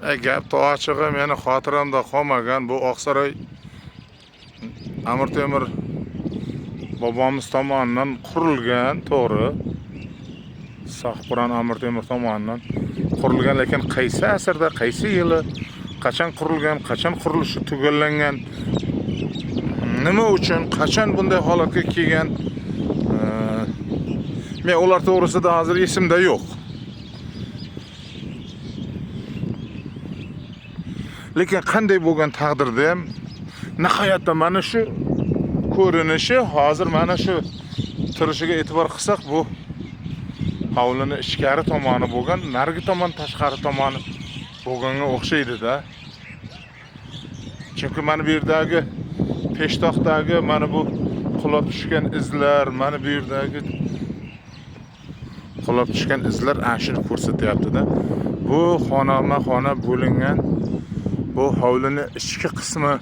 Gap ochig'i meni xotiramda qolmagan. Bu Oqsaroy Amir Temur bobomiz tomonidan qurilgan, to'g'ri. Sohibqiron Amir Temur tomonidan qurilgan, lekin qaysi asrda, qaysi yili, qachon qurilgan, qachon qurilishi tugallangan, nima uchun, qachon bunday holatga kelgan, men ular to'g'risida hozir esimda yo'q. Lekin qanday bo'lgan taqdirda ham nihoyatda mana shu ko'rinishi, hozir mana shu turishiga e'tibor qilsak, bu hovlini ichkari tomoni bo'lgan, narigi tomon tashqari tomoni bo'lganga o'xshaydi-da. Chunki mana bu yerdagi peshtoqdagi mana bu qulab tushgan izlar, mana bu yerdagi qulab tushgan izlar ana shuni ko'rsatyapti-da. Bu xonama-xona bo'lingan bu hovlini ichki qismi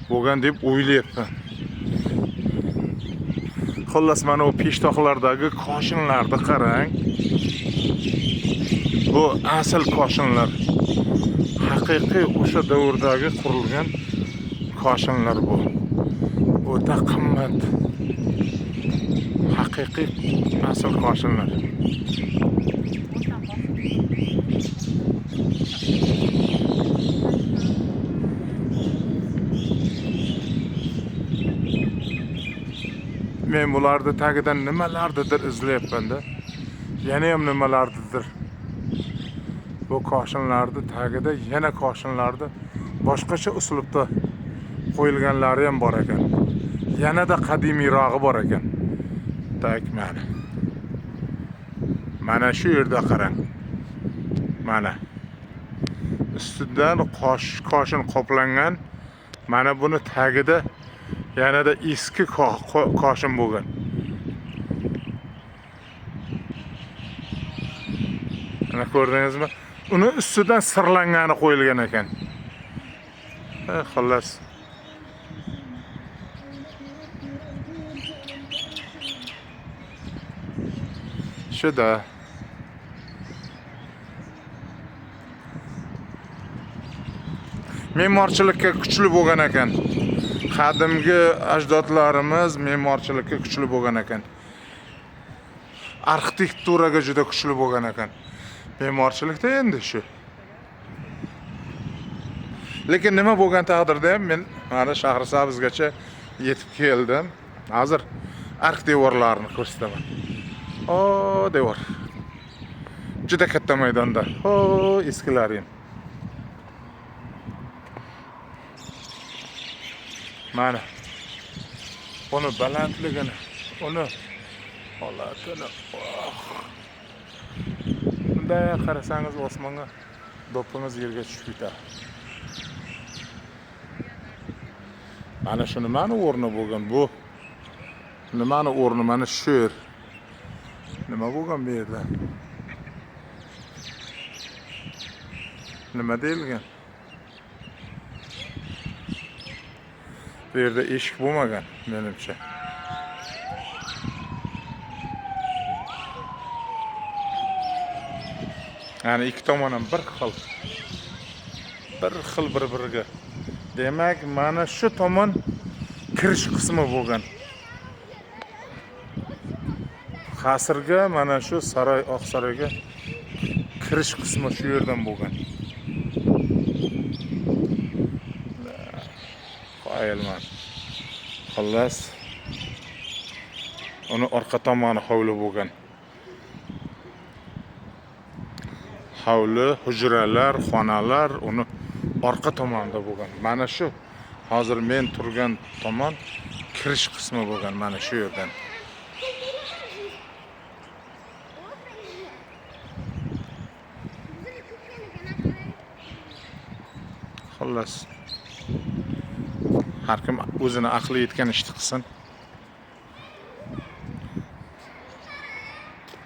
bo'lgan deb o'ylayapman. Xullas, mana bu peshtoqlardagi koshinlarni qarang. Bu asl koshinlar. Haqiqiy o'sha davrdagi qurilgan koshinlar bu. O'ta qimmat. Haqiqiy asl koshinlar. Men bularni tagidan nimalarnidir izlayapman-da. Yana ham nimalarnidir. Bu koshinlarni tagida yana koshinlarni boshqacha uslubda qo'yilganlari ham bor ekan. Yanada qadimiyrog'i bor ekan. Tak mana. Mana shu yerda qarang. Mana. Ustidan koshin qoplangan. Mana buni tagida yanada eski koshin bo'lgan. Mana ko'rdingizmi? Uni ustidan sirlangani qo'yilgan ekan. Xullas. Shuda. Me'morchilikka kuchli bo'lgan ekan. Qadimgi ajdodlarimiz me'morchilikka kuchli bo'lgan ekan. Arxitekturaga juda kuchli bo'lgan ekan. Me'morchilikda endi shu. Lekin nima bo'lgan taqdirda ham men mana Shahrisabzgacha yetib keldim. Hozir ark devorlarini ko'rsataman. O devor. Juda katta maydonda. O eskilari ham. Mana uni balandligini, uni holatini. Oh. Bunday qarasangiz osmonga do'ppingiz yerga tushib ketadi. Mana shu nimani o'rni bo'lgan bu? Nimani o'rni mana shu yer? Nima bo'lgan bu yerda? Nima deyilgan? Bu yerda eshik bo'lmagan menimcha. Ya'ni ikki tomon ham bir xil. Bir xil bir-biriga. Demak, mana shu tomon kirish qismi bo'lgan. Qasrga mana shu saroy, Oqsaroyga kirish qismi shu yerdan bo'lgan. Qoyilman. Xullas, uni orqa tomoni hovli bo'lgan. Hovli, hujralar, xonalar uni orqa tomonida bo'lgan. Mana shu hozir men turgan tomon kirish qismi bo'lgan mana shu yerdan. Xullas, har kim o'zini aqli yetgan ishni qilsin.